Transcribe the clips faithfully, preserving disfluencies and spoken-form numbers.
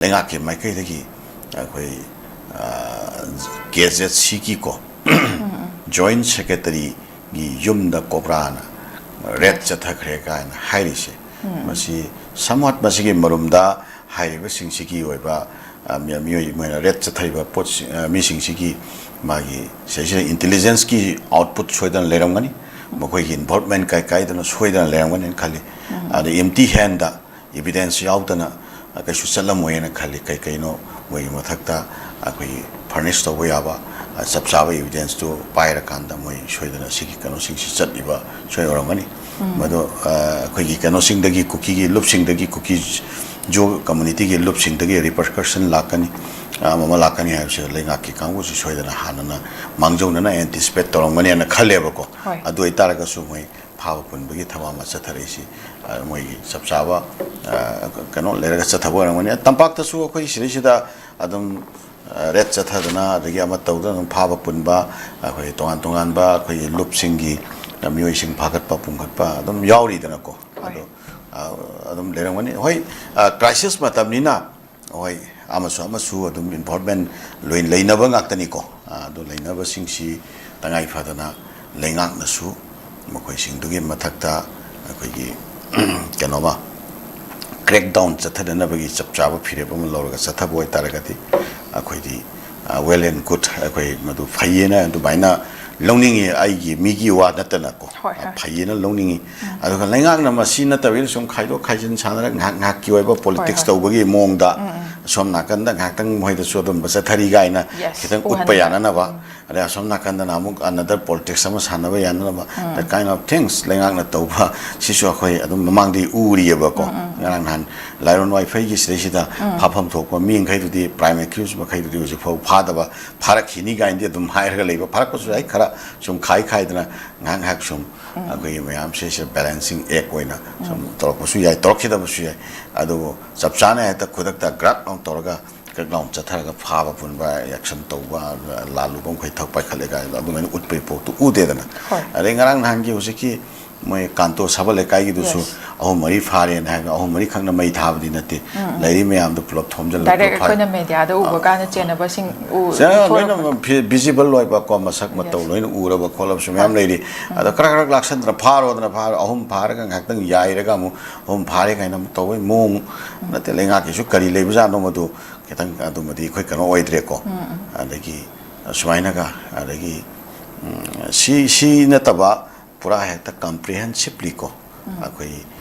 ꯂꯩꯉꯥꯛꯀꯤ ꯃꯥꯏꯀꯩꯗꯒꯤ ꯑꯩꯈꯣꯏ ꯀꯦ ꯖꯦꯠ ꯁꯤꯒꯤꯀꯣ ꯖꯣꯏꯟ ꯁꯦꯀ꯭ꯔꯦꯇꯔꯤꯒꯤ ꯌꯨꯝꯗ ꯀꯣꯕ꯭ꯔꯥꯅ ꯔꯦꯠ ꯆꯠꯊꯈ꯭ꯔꯦ ꯀꯥꯏꯅ ꯍꯥꯏꯔꯤꯁꯦ, ꯃꯁꯤ ꯁꯝꯋꯥꯠ ꯃꯁꯤꯒꯤ ꯃꯔꯨꯝꯗ ꯍꯥꯏꯔꯤꯕꯁꯤꯡꯁꯤꯒꯤ ꯑꯣꯏꯕ, ꯑ, ꯃꯤ- ꯃꯤꯑꯣꯏ ꯃꯣꯏꯅ ꯔꯦꯠ ꯆꯠꯊꯔꯤꯕ ꯄꯣꯠꯁꯤ, ꯑ, ꯃꯤꯁꯤꯡꯁꯤꯒꯤ ꯃꯥꯒꯤ ꯁꯤꯗꯩꯁꯤꯗ ꯏꯟꯇꯦꯂꯤꯖꯦꯟꯁꯀꯤ ꯑꯥꯎꯠꯄꯨꯠ ꯁꯣꯏꯗꯅ ꯂꯩꯔꯝꯒꯅꯤ, ꯃꯈꯣꯏꯒꯤ ꯏꯟꯚꯣꯜꯞꯃꯦꯟ ꯀꯥꯏ ꯀꯥꯏꯗꯅ ꯁꯣꯏꯗꯅ ꯂꯩꯔꯝꯒꯅꯤꯅ ꯈꯜꯂꯤ꯫ ꯑꯗ ꯑꯦꯝꯇꯤ ꯍꯦꯟꯗ ꯏꯕꯤꯗꯦꯟꯁ ꯌꯥꯎꯗꯅ ꯀꯩꯁꯨ ꯆꯠꯂꯝꯃꯣꯏꯅ ꯈꯜꯂꯤ꯫ ꯀꯩ ꯀꯩꯅꯣ ꯃꯣꯏꯒꯤ ꯃꯊꯛꯇ ꯑꯩꯈꯣꯏꯒꯤ ꯐꯔꯅꯤꯁ ꯇꯧꯕ ꯌꯥꯕ, ꯑ, ꯆꯞ ꯆꯥꯕ ꯏꯕꯤꯗꯦꯟꯁꯇꯨ ꯄꯥꯏꯔꯀꯥꯟꯗ ꯃꯣꯏ ꯁꯣꯏꯗꯅ ꯁꯤꯒꯤ ꯀꯩꯅꯣꯁꯤꯡꯁꯤ ꯆꯠꯂꯤꯕ ꯁꯣꯏ ꯑꯣꯏꯔꯝꯒꯅꯤ꯫ ꯃꯗꯨ, ꯑ, ꯑꯩꯈꯣꯏꯒꯤ ꯀꯩꯅꯣꯁꯤꯡꯗꯒꯤ, ꯀꯨꯀꯤꯒꯤ ꯂꯨꯞꯁꯤꯡꯗꯒꯤ, ꯀꯨꯀꯤ ꯖꯣ ꯀꯝꯃꯨꯅꯤꯇꯤꯒꯤ ꯂꯨꯞꯁꯤꯡꯗꯒꯤ ꯔꯤꯄꯔꯀꯁꯟ ꯂꯥꯛꯀꯅꯤ, ꯑ, ꯑꯃ ꯑꯃ ꯂꯥꯛꯀꯅꯤ ꯍꯥꯏꯕꯁꯤ ꯂꯩꯉꯥꯛꯀꯤ ꯀꯥꯡꯕꯨꯁꯤ ꯁꯣꯏꯗꯅ ꯍꯥꯟꯅꯅ ꯃꯥꯡꯖꯧꯅꯅ ꯑꯦꯟꯇꯤꯁꯤꯄꯦꯠ ꯇꯧꯔꯝꯒꯅꯤꯅ ꯈꯜꯂꯦꯕꯀꯣ꯫ ꯍꯣꯏ꯫ ꯑꯗꯨ ꯑꯣꯏꯇꯥꯔꯒꯁꯨ ꯃꯣꯏ ꯐꯥꯕ ꯄꯨꯟꯕꯒꯤ ꯊꯕꯛ ꯑꯃ ꯆꯠꯊꯔꯛꯏꯁꯤ, ꯑ, ꯃꯣꯏꯒꯤ ꯆꯞ ꯆꯥꯕ, ꯑ, ꯀꯩꯅꯣ ꯂꯩꯔꯒ ꯆꯠꯊꯕ ꯑꯣꯏꯔꯝꯒꯅꯤ꯫ ꯇꯝꯄꯥꯛꯇꯁꯨ ꯑꯩꯈꯣꯏ ꯁꯤꯗꯩꯁꯤꯗ ꯑꯗꯨꯝ, ꯑ, ꯔꯦꯠ ꯆꯠꯊꯗꯅ, ꯑꯗꯒꯤ ꯑꯃ ꯇꯧꯗꯅ ꯑꯗꯨꯝ ꯐꯥꯕ ꯄꯨꯟꯕ, ꯑꯩꯈꯣꯏ ꯇꯣꯉꯥꯟ ꯇꯣꯉꯥꯟꯕ ꯑꯩꯈꯣꯏꯒꯤ ꯂꯨꯞꯁꯤꯡꯒꯤ, ꯑ, ꯃꯤꯑꯣꯏꯁꯤꯡ ꯐꯥꯒꯠꯄ ꯄꯨꯟꯈꯠꯄ ꯑꯗꯨꯝ ꯌꯥꯎꯔꯤꯗꯅꯀꯣ꯫ ꯍꯣꯏ꯫ ꯑꯗꯣ, ꯑ, ꯑꯗꯨꯝ ꯂꯩꯔꯝꯒꯅꯤ꯫ ꯍꯣꯏ, ꯑ, ꯀ꯭ꯔꯥꯏꯁꯤꯁ ꯃꯇꯝꯅꯤꯅ, ꯍꯣꯏ, ꯑꯃꯁꯨ ꯑꯃꯁꯨ ꯑꯗꯨꯝ ꯏꯟꯚꯣꯜꯞꯃꯦꯟ ꯂꯣꯏ ꯂꯩꯅꯕ ꯉꯥꯛꯇꯅꯤꯀꯣ꯫ ꯑ, ꯑꯗꯨ ꯂꯩꯅꯕꯁꯤꯡꯁꯤ ꯇꯉꯥꯏ ꯐꯗꯅ ꯂꯩꯉꯥꯛꯅꯁꯨ ꯃꯈꯣꯏꯁꯤꯡꯗꯨꯒꯤ ꯃꯊꯛꯇ ꯑꯩꯈꯣꯏꯒꯤ ꯀꯩꯅꯣꯃ ꯀ꯭ꯔꯦꯛ ꯗꯥꯎꯟ ꯆꯠꯊꯗꯅꯕꯒꯤ ꯆꯞ ꯆꯥꯕ ꯐꯤꯔꯦꯞ ꯑꯃ ꯂꯧꯔꯒ ꯆꯠꯊꯕ ꯑꯣꯏꯇꯥꯔꯒꯗꯤ ꯑꯩꯈꯣꯏꯗꯤ, ꯑ, well and good, ꯑꯩꯈꯣꯏ ꯃꯗꯨ ꯐꯩꯌꯦꯅ ꯑꯗꯨꯃꯥꯏꯅ ꯂꯧꯅꯤꯡꯉꯤ, ꯑꯩꯒꯤ ꯃꯤꯒꯤ ꯋꯥ ꯅꯠꯇꯅꯀꯣ꯫ ꯍꯣꯏ, ꯑ, ꯍꯣꯏ꯫ ꯐꯩꯌꯦꯅ ꯂꯧꯅꯤꯡꯉꯤ꯫ ꯎꯝ꯫ ꯑꯗꯨꯒ ꯂꯩꯉꯥꯛꯅ ꯃꯁꯤ ꯅꯠꯇꯕꯤꯗ ꯁꯨꯝ ꯈꯥꯏꯗꯣꯛ ꯈꯥꯏꯖꯤꯟ ꯁꯥꯟꯅꯔꯒ ꯉꯥꯏꯍꯥꯛ ꯉꯥꯏꯍꯥꯛꯀꯤ ꯑꯣꯏꯕ ꯍꯣꯏ, ꯄꯣꯂꯤꯇꯤꯛꯁ ꯍꯣꯏ꯫ ꯇꯧꯕꯒꯤ ꯃꯑꯣꯡꯗ ꯎꯝ, ꯎꯝ꯫ ꯑꯁꯣꯝ ꯅꯥꯀꯟꯗ ꯉꯥꯏꯍꯥꯛꯇꯪ ꯃꯣꯏꯗꯁꯨ ꯑꯗꯨꯝꯕ ꯆꯠꯊꯔꯤ ꯀꯥꯏꯅ Yes, ꯈꯤꯇꯪ ꯎꯠꯄ ꯎꯍꯟꯕ꯫ ꯌꯥꯅꯅꯕ꯫ ꯎꯝ꯫ ꯑꯗꯩ ꯑꯁꯣꯝ ꯅꯥꯀꯟꯗꯅ ꯑꯃꯨꯛ another politics ꯑꯃ ꯁꯥꯟꯅꯕ ꯌꯥꯅꯅꯕ, ꯎꯝ꯫ That kind of things ꯂꯩꯉꯥꯛꯅ ꯇꯧꯕ ꯁꯤꯁꯨ ꯑꯩꯈꯣꯏ ꯑꯗꯨꯝ ꯃꯃꯥꯡꯗꯒꯤ ꯎꯔꯤꯑꯕꯀꯣ꯫ ꯎꯝ, ꯎꯝ, ꯎꯝ꯫ ꯉꯔꯥꯡ ꯅꯍꯥꯟ ꯂꯥꯏꯔꯣꯟ ꯋꯥꯏꯐꯩꯒꯤ ꯁꯤꯗꯩꯁꯤꯗ ꯎꯝ꯫ ꯐꯥꯐꯝ ꯊꯣꯛꯄ ꯃꯤꯈꯩꯗꯨꯗꯤ, prime accused ꯃꯈꯩꯗꯨꯗꯤ ꯍꯧꯖꯤꯛ ꯐꯥꯎ ꯐꯥꯗꯕ, ꯐꯥꯔꯛꯈꯤꯅꯤ ꯀꯥꯏꯅꯗꯤ ꯑꯗꯨꯝ ꯍꯥꯏꯔꯒ ꯂꯩꯕ, ꯐꯥꯔꯛꯄꯁꯨ ꯌꯥꯏ, ꯈꯔ ꯁꯨꯝ ꯈꯥꯏ ꯈꯥꯏꯗꯅ ꯉꯥꯏꯍꯥꯛ ꯉꯥꯏꯍꯥꯛ ꯁꯨꯝ ꯎꯝ꯫ ꯑꯩꯈꯣꯏꯒꯤ ꯃꯌꯥꯝꯁꯦ ꯁꯤꯗ balancing act ꯑꯣꯏꯅ ꯁꯨꯝ ꯎꯝ꯫ ꯇꯧꯔꯛꯄꯁꯨ ꯌꯥꯏ, ꯇꯧꯔꯛꯈꯤꯗꯕꯁꯨ ꯌꯥꯏ꯫ ꯑꯗꯨꯕꯨ ꯆꯞ ꯆꯥꯅ ꯍꯦꯛꯇ ꯈꯨꯗꯛꯇ ꯒ꯭ꯔꯛ ꯂꯥꯎ ꯇꯧꯔꯒ ꯀꯛ ꯂꯥꯎꯅ ꯆꯠꯊꯔꯒ ꯐꯥꯕ ꯄꯨꯟꯕ, action ꯇꯧꯕ, ꯂꯥꯜꯂꯨꯕ ꯃꯈꯩ ꯊꯛ ꯄꯥꯏꯈꯠꯂꯦ ꯀꯥꯏꯅ ꯑꯗꯨꯃꯥꯏꯅ ꯎꯠꯄꯒꯤ ꯄꯣꯠꯇꯨ ꯎꯗꯦꯗꯅ꯫ ꯍꯣꯏ꯫ ꯑꯗꯩ ꯉꯔꯥꯡ ꯅꯍꯥꯟꯒꯤ ꯍꯧꯖꯤꯛꯀꯤ, ꯃꯣꯏ ꯀꯥꯟꯇꯣ ꯁꯥꯕ ꯂꯩꯀꯥꯏꯒꯤꯗꯨꯁꯨ Yes. ꯑꯍꯨꯝ ꯃꯔꯤ ꯐꯥꯔꯦꯅ ꯍꯥꯏꯕ, ꯑꯍꯨꯝ ꯃꯔꯤꯈꯛꯅ ꯃꯩ ꯊꯥꯕꯗꯤ ꯅꯠꯇꯦ꯫ ꯂꯩꯔꯤ ꯃꯌꯥꯝꯗꯣ ꯄꯨꯂꯞ ꯊꯣꯝꯖꯤꯜꯂꯒ ꯗꯥꯏꯔꯦꯛ ꯄꯨꯂꯞ ꯐꯥꯔꯦ꯫ ꯑꯩꯈꯣꯏꯅ ꯃꯦꯗꯤꯌꯥꯗ ꯎꯕ ꯀꯥꯟꯗ ꯆꯦꯟꯅꯕꯁꯤꯡ ꯎ- ꯁꯦ, ꯎꯊꯣꯔꯛꯄ- ꯂꯣꯏꯅ ꯚꯤꯖꯤꯕꯜ ꯑꯣꯏꯕꯀꯣ, ꯃꯁꯛ ꯃꯇꯧ Yes. ꯂꯣꯏꯅ ꯎꯔꯕ ꯈꯣꯠꯂꯕꯁꯨ ꯃꯌꯥꯝ ꯂꯩꯔꯤ꯫ ꯑꯗꯣ ꯈꯔ ꯈꯔ ꯂꯥꯛꯁꯟꯗꯅ ꯐꯥꯔꯣꯗꯅ ꯐꯥꯔꯣ, ꯑꯍꯨꯝ ꯐꯥꯔꯒ ꯉꯥꯏꯍꯥꯛꯇꯪ ꯌꯥꯏꯔꯒ ꯑꯃꯨꯛ ꯑꯍꯨꯝ ꯐꯥꯔꯦ ꯀꯥꯏꯅ ꯑꯃꯨꯛ ꯇꯧꯕꯩ ꯃꯑꯣꯡ ꯅꯠꯇꯦ꯫ ꯂꯩꯉꯥꯛꯀꯤꯁꯨ ꯀꯔꯤ ꯂꯩꯕꯖꯥꯠꯅꯣ ꯃꯗꯨ ꯈꯤꯇꯪ ꯑꯗꯨꯃꯗꯤ ꯑꯩꯈꯣꯏ ꯀꯩꯅꯣ ꯑꯣꯏꯗ꯭ꯔꯦꯀꯣ꯫ ꯑꯗꯒꯤ ꯁꯨꯃꯥꯏꯅꯒ, ꯑꯗꯒꯤ ꯎꯝ, ꯁꯤ ꯁꯤ ꯅꯠꯇꯕ ꯄꯨꯔꯥ ꯍꯦꯛꯇ ꯀꯝꯄ꯭ꯔꯤꯍꯦꯟꯁꯤꯞꯂꯤ ꯀꯣ, ꯑꯩꯈꯣꯏ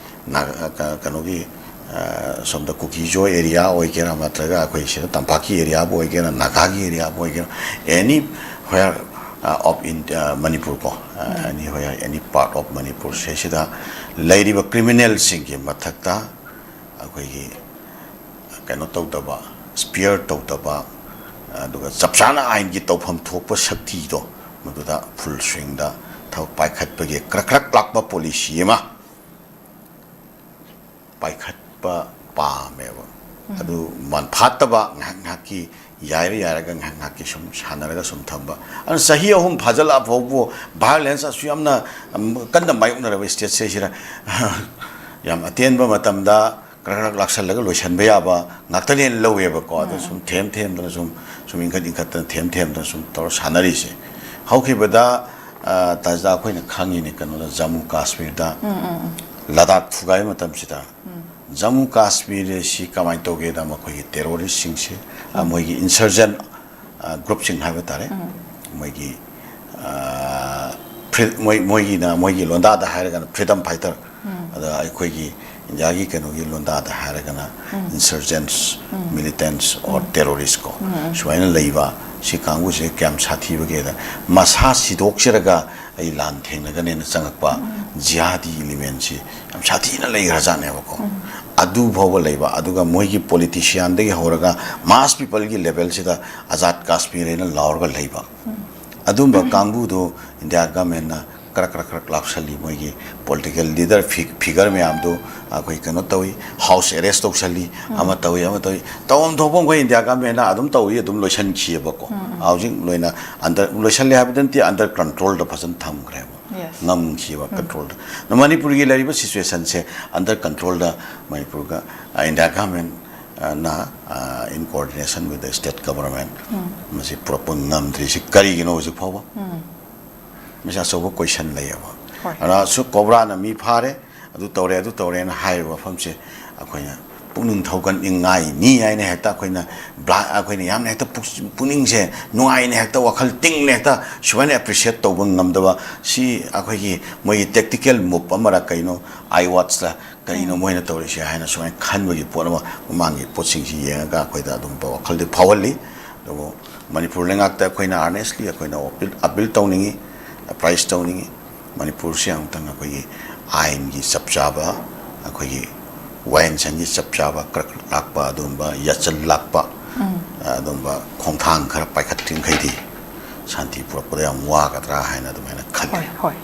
ꯅꯥꯒ- ꯀ- ꯀꯩꯅꯣꯒꯤ, ꯑ, ꯁꯣꯝꯗ ꯀꯨꯀꯤꯖꯣ ꯑꯦꯔꯤꯌꯥ ꯑꯣꯏꯒꯦꯔꯥ, ꯅꯠꯇ꯭ꯔꯒ ꯑꯩꯈꯣꯏ ꯁꯤꯗ ꯇꯝꯄꯥꯛꯀꯤ ꯑꯦꯔꯤꯌꯥꯕꯨ ꯑꯣꯏꯒꯦꯔꯥ, ꯅꯥꯒꯥꯒꯤ ꯑꯦꯔꯤꯌꯥꯕꯨ ꯑꯣꯏꯒꯦꯔꯥ, any where of in Manipur ꯀꯣ, any where, any part of Manipur ꯁꯤꯗ ꯂꯩꯔꯤꯕ ꯀ꯭ꯔꯤꯃꯤꯅꯦꯜꯁꯤꯡꯒꯤ ꯃꯊꯛꯇ ꯑꯩꯈꯣꯏꯒꯤ ꯀꯩꯅꯣ ꯇꯧꯗꯕ, ꯁ꯭ꯄꯤꯌꯔ ꯇꯧꯗꯕ, ꯑꯗꯨꯒ ꯆꯞ ꯆꯥꯅ ꯑꯥꯏꯟꯒꯤ ꯇꯧꯐꯝ ꯊꯣꯛꯄ ꯁꯛꯇꯤꯗꯣ ꯃꯗꯨꯗ ꯐꯨꯜ ꯁ꯭ꯋꯤꯡꯗ ꯊꯕꯛ ꯄꯥꯏꯈꯠꯄꯒꯤ ꯀ꯭ꯔꯛ ꯀ꯭ꯔꯛ ꯂꯥꯛꯄ ꯄꯣꯂꯤꯁꯤ ꯑꯃ ꯄꯥꯏꯈꯠꯄ ꯄꯥꯝꯃꯦꯕ꯫ ꯑꯗꯨ ꯃꯟꯐꯥꯠꯇꯕ ꯉꯥꯏꯍꯥꯛ ꯉꯥꯏꯍꯥꯛꯀꯤ ꯌꯥꯏꯔ ꯌꯥꯏꯔꯒ ꯉꯥꯏꯍꯥꯛ ꯉꯥꯏꯍꯥꯛꯀꯤ ꯁꯨꯝ ꯁꯥꯟꯅꯔꯒ ꯁꯨꯝ ꯊꯝꯕ꯫ ꯑꯗꯨꯅ ꯆꯍꯤ ꯑꯍꯨꯝ ꯐꯥꯖꯤꯜꯂꯛꯑ ꯐꯥꯎꯕ violence ꯑꯁꯨꯛ ꯌꯥꯝꯅ, ꯎꯝ, ꯀꯟꯅ ꯃꯥꯌꯣꯛꯅꯔꯕ state ꯁꯤꯗ ꯌꯥꯝ ꯑꯇꯦꯟꯕ ꯃꯇꯝꯗ ꯀ꯭ꯔꯛ ꯀ꯭ꯔꯛ ꯂꯥꯛꯁꯜꯂꯒ ꯂꯣꯏꯁꯤꯟꯕ ꯌꯥꯕ ꯉꯥꯛꯇꯅꯦꯅ ꯂꯧꯋꯦꯕꯀꯣ꯫ ꯑꯗꯣ ꯁꯨꯝ ꯊꯦꯝ ꯊꯦꯝꯗꯅ ꯁꯨꯝ, ꯁꯨꯝ ꯏꯟꯈꯠ ꯏꯟꯈꯠꯇꯅ ꯊꯦꯝ ꯊꯦꯝꯗꯅ ꯁꯨꯝ ꯇꯧꯔ ꯁꯥꯟꯅꯔꯤꯁꯦ꯫ ꯍꯧꯈꯤꯕꯗ, ꯑ, ꯇꯥꯖꯥ ꯑꯩꯈꯣꯏꯅ ꯈꯪꯉꯤꯅꯦ ꯀꯩꯅꯣꯗ, ꯖꯃꯨ ꯀꯥꯁꯃꯤꯔꯗ ꯂꯗꯥꯛ ꯊꯨꯒꯥꯏꯕ ꯃꯇꯝꯁꯤꯗ ꯖꯃꯨ ꯀꯥꯁꯃꯤꯔꯁꯤ ꯀꯃꯥꯏꯅ ꯇꯧꯒꯦꯗ, ꯃꯈꯣꯏꯒꯤ ꯇꯦꯔꯣꯔꯤꯁꯁꯤꯡꯁꯤ, ꯑ, ꯃꯣꯏꯒꯤ ꯏꯟꯁꯔꯖꯦꯟ, ꯑ, ꯒ꯭ꯔꯨꯞꯁꯤꯡ ꯍꯥꯏꯕ ꯇꯥꯔꯦ, ꯃꯣꯏꯒꯤ, ꯑ, ꯐ꯭ꯔꯤ- ꯃꯣꯏ- ꯃꯣꯏꯒꯤꯅ, ꯃꯣꯏꯒꯤ ꯂꯣꯟꯗꯥꯗ ꯍꯥꯏꯔꯒꯅ ꯐ꯭ꯔꯤꯗꯝ ꯐꯥꯏꯇꯔ, ꯑꯗ ꯑꯩꯈꯣꯏꯒꯤ ꯏꯟꯗꯤꯌꯥꯒꯤ ꯀꯩꯅꯣꯒꯤ ꯂꯣꯟꯗꯥꯗ ꯍꯥꯏꯔꯒꯅ ꯏꯟꯁꯔꯖꯦꯟꯁ, ꯃꯤꯂꯤꯇꯦꯟꯁ ꯑꯣꯔ ꯇꯦꯔꯣꯔꯤꯁ ꯀꯣ, ꯁꯨꯃꯥꯏꯅ ꯂꯩꯕ ꯁꯤ ꯀꯥꯡꯕꯨꯁꯦ ꯀꯌꯥꯝ ꯁꯥꯊꯤꯕꯒꯦꯗ, ꯃꯁꯥ ꯁꯤꯗꯣꯛꯆꯔꯒ ꯑꯩ ꯂꯥꯟ ꯊꯦꯡꯅꯒꯅꯦꯅ ꯆꯪꯉꯛꯄ ꯖꯤꯍꯥꯗꯤ ꯏꯂꯤꯃꯦꯟꯁꯤ ꯌꯥꯝ ꯁꯥꯊꯤꯅ ꯂꯩꯈ꯭ꯔꯖꯥꯠꯅꯦꯕꯀꯣ꯫ ꯑꯗꯨ ꯐꯥꯎꯕ ꯂꯩꯕ, ꯑꯗꯨꯒ ꯃꯣꯏꯒꯤ ꯄꯣꯂꯤꯇꯤꯁꯤꯌꯥꯟꯗꯒꯤ ꯍꯧꯔꯒ ꯃꯥꯁ ꯄꯤꯄꯜꯒꯤ ꯂꯦꯚꯦꯜꯁꯤꯗ ꯑꯖꯥꯗ ꯀꯥꯁꯃꯤꯔ ꯍꯥꯏꯅ ꯂꯥꯎꯔꯒ ꯂꯩꯕ ꯑꯗꯨꯝꯕ ꯀꯥꯡꯕꯨꯗꯣ ꯏꯟꯗꯤꯌꯥ ꯒꯃꯦꯟꯅ ꯀ꯭ꯔꯛ ꯀ꯭ꯔꯛ ꯀ꯭ꯔꯛ ꯂꯥꯎꯁꯜꯂꯤ꯫ ꯃꯣꯏꯒꯤ ꯄꯣꯂꯤꯇꯤꯀꯦꯜ ꯂꯤꯗꯔ ꯐꯤ- ꯐꯤꯒꯔ ꯃꯌꯥꯝꯗꯣ ꯑꯩꯈꯣꯏ ꯀꯩꯅꯣ ꯇꯧꯏ, ꯍꯥꯎꯁ ꯑꯦꯔꯦꯁ ꯇꯧꯁꯜꯂꯤ, ꯑꯃ ꯇꯧꯏ, ꯑꯃ ꯇꯧꯏ, ꯇꯧꯐꯝ ꯊꯣꯛꯄ ꯑꯩꯈꯣꯏ ꯏꯟꯗꯤꯌꯥ ꯒꯃꯦꯟꯅ ꯑꯗꯨꯝ ꯇꯧꯏ, ꯑꯗꯨꯝ ꯂꯣꯏꯁꯤꯟꯈꯤꯑꯕꯀꯣ꯫ ꯍꯧꯖꯤꯛ ꯂꯣꯏꯅ ꯑꯟꯗꯔ ꯂꯣꯏꯁꯜꯂꯦ ꯍꯥꯏꯕꯗꯤ ꯅꯠꯇꯦ, ꯑꯟꯗꯔ ꯀꯟꯇ꯭ꯔꯣꯜꯗ ꯐꯖꯅ ꯊꯝꯈ꯭ꯔꯦꯕ꯫ Yes. ꯉꯝꯈꯤꯕ ꯎꯝ꯫ Controlꯗ꯫ ꯑꯗꯣ ꯃꯅꯤꯄꯨꯔꯒꯤ ꯂꯩꯔꯤꯕ situationꯁꯦ under controlꯗ ꯃꯅꯤꯄꯨꯔꯒ, ꯑ, India government, ꯑ, ꯅ, ꯑ, in coordination with the state government ꯎꯝ꯫ ꯃꯁꯤ ꯄꯨꯔꯛꯄ ꯉꯝꯗ꯭ꯔꯤꯁꯤ ꯀꯔꯤꯒꯤꯅꯣ ꯍꯧꯖꯤꯛ ꯐꯥꯎꯕ? ꯎꯝ꯫ ꯃꯁꯤ ꯑꯆꯧꯕ question ꯂꯩꯌꯦꯕ꯫ ꯍꯣꯏ꯫ ꯑꯗꯨꯅ ꯁꯨ ꯀꯣꯕ꯭ꯔꯥꯅ ꯃꯤ ꯐꯥꯔꯦ, ꯑꯗꯨ ꯇꯧꯔꯦ, ꯑꯗꯨ ꯇꯧꯔꯦꯅ ꯍꯥꯏꯔꯤꯕ ꯋꯥꯐꯝꯁꯦ ꯑꯩꯈꯣꯏꯅ ꯄꯨꯛꯅꯤꯡ ꯊꯧꯒꯠꯅꯤꯡꯉꯥꯏꯅꯤ ꯍꯥꯏꯅ ꯍꯦꯛꯇ ꯑꯩꯈꯣꯏꯅ ꯕ꯭ꯂꯥ-, ꯑꯩꯈꯣꯏꯅ ꯌꯥꯝꯅ ꯍꯦꯛꯇ ꯄꯨꯛ-, ꯄꯨꯛꯅꯤꯡꯁꯦ ꯅꯨꯡꯉꯥꯏꯅ ꯍꯦꯛꯇ ꯋꯥꯈꯜ ꯇꯤꯡꯅ ꯍꯦꯛꯇ ꯁꯨꯃꯥꯏꯅ appreciate ꯇꯧꯕ ꯉꯝꯗꯕ, ꯁꯤ ꯑꯩꯈꯣꯏꯒꯤ ꯃꯣꯏꯒꯤ tactical move ꯑꯃꯔ ꯀꯩꯅꯣ, I watchꯂ ꯀꯩꯅꯣ ꯎꯝ꯫ ꯃꯣꯏꯅ ꯇꯧꯔꯤꯁꯦ ꯍꯥꯏꯅ ꯁꯨꯃꯥꯏꯅ ꯈꯟꯕꯒꯤ ꯄꯣꯠ ꯑꯃ ꯃꯃꯥꯡꯒꯤ ꯄꯣꯠꯁꯤꯡꯁꯤ ꯌꯦꯡꯉꯒ ꯑꯩꯈꯣꯏꯗ ꯑꯗꯨꯝꯕ ꯋꯥꯈꯜꯗꯤ ꯐꯥꯎꯍꯜꯂꯤ꯫ ꯑꯗꯨꯕꯨ ꯃꯅꯤꯄꯨꯔ ꯂꯩꯉꯥꯛꯇ ꯑꯩꯈꯣꯏꯅ earnestly ꯑꯩꯈꯣꯏꯅ appeal, appeal ꯇꯧꯅꯤꯡꯉꯤ, apprise ꯇꯧꯅꯤꯡꯉꯤ꯫ ꯃꯅꯤꯄꯨꯔꯁꯤ ꯑꯃꯨꯛꯇꯪ ꯑꯩꯈꯣꯏꯒꯤ ꯑꯥꯏꯟꯒꯤ ꯆꯞ ꯆꯥꯕ, ꯑꯩꯈꯣꯏꯒꯤ ꯋꯥꯌꯦꯟꯁꯪꯒꯤ ꯆꯞ ꯆꯥꯕ ꯈꯔ ꯈꯔ ꯂꯥꯛꯄ, ꯑꯗꯨꯒꯨꯝꯕ ꯌꯥꯆꯜ ꯂꯥꯛꯄ, ꯎꯝ꯫ ꯑꯗꯨꯒꯨꯝꯕ ꯈꯣꯡꯊꯥꯡ ꯈꯔ ꯄꯥꯏꯈꯠꯇ꯭ꯔꯤꯡꯈꯩꯗꯤ ꯁꯥꯟꯇꯤ ꯄꯨꯔꯛꯄꯗ ꯌꯥꯝ ꯋꯥꯒꯗ꯭ꯔꯥ ꯍꯥꯏꯅ ꯑꯗꯨꯃꯥꯏꯅ ꯈꯜꯂꯤ꯫ ꯍꯣꯏ, ꯍꯣꯏ꯫